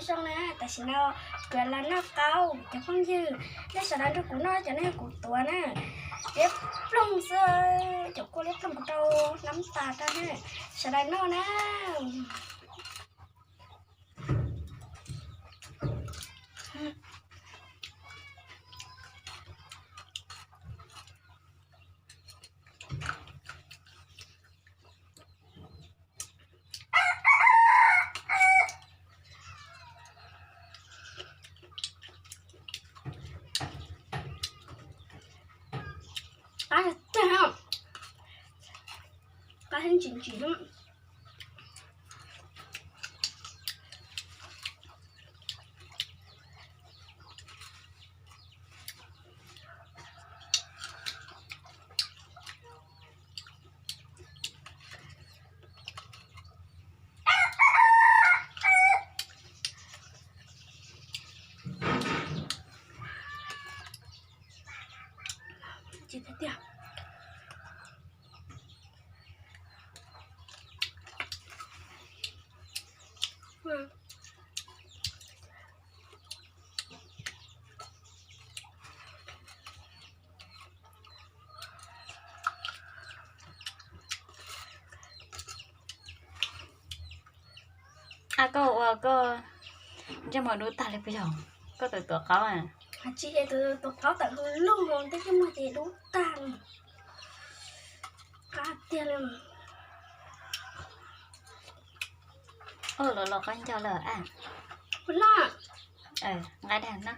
Zoo na, tam sim no kuv los noj qaub cov phooj ywg, nej sawv daws nrog kuv noj, cov no yog kuv tuav na. Liab ploog xwb, cov kua liab ploog kuv rau hnab tas rau na, sawv daws noj na. Qab tiag, qab heev ntsim ntsim. Ntsim tiag tiag. Ab, koj ua koj ntsej muag dub tag li puas yog? Koj tus tuav qaub a? Tsis, tus tuav qaub tawm hauv lub hauv ntsej muag ces dub tag li. Qab tiag li. Ua los los qaub nco lawm a. Nqa dag no.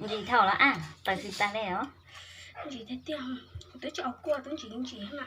Ntsim dhau los a, tawm tsis tas li os. Ntsim tiag tiag, kuv twb tsis ua kua twb ntsim ntsim na.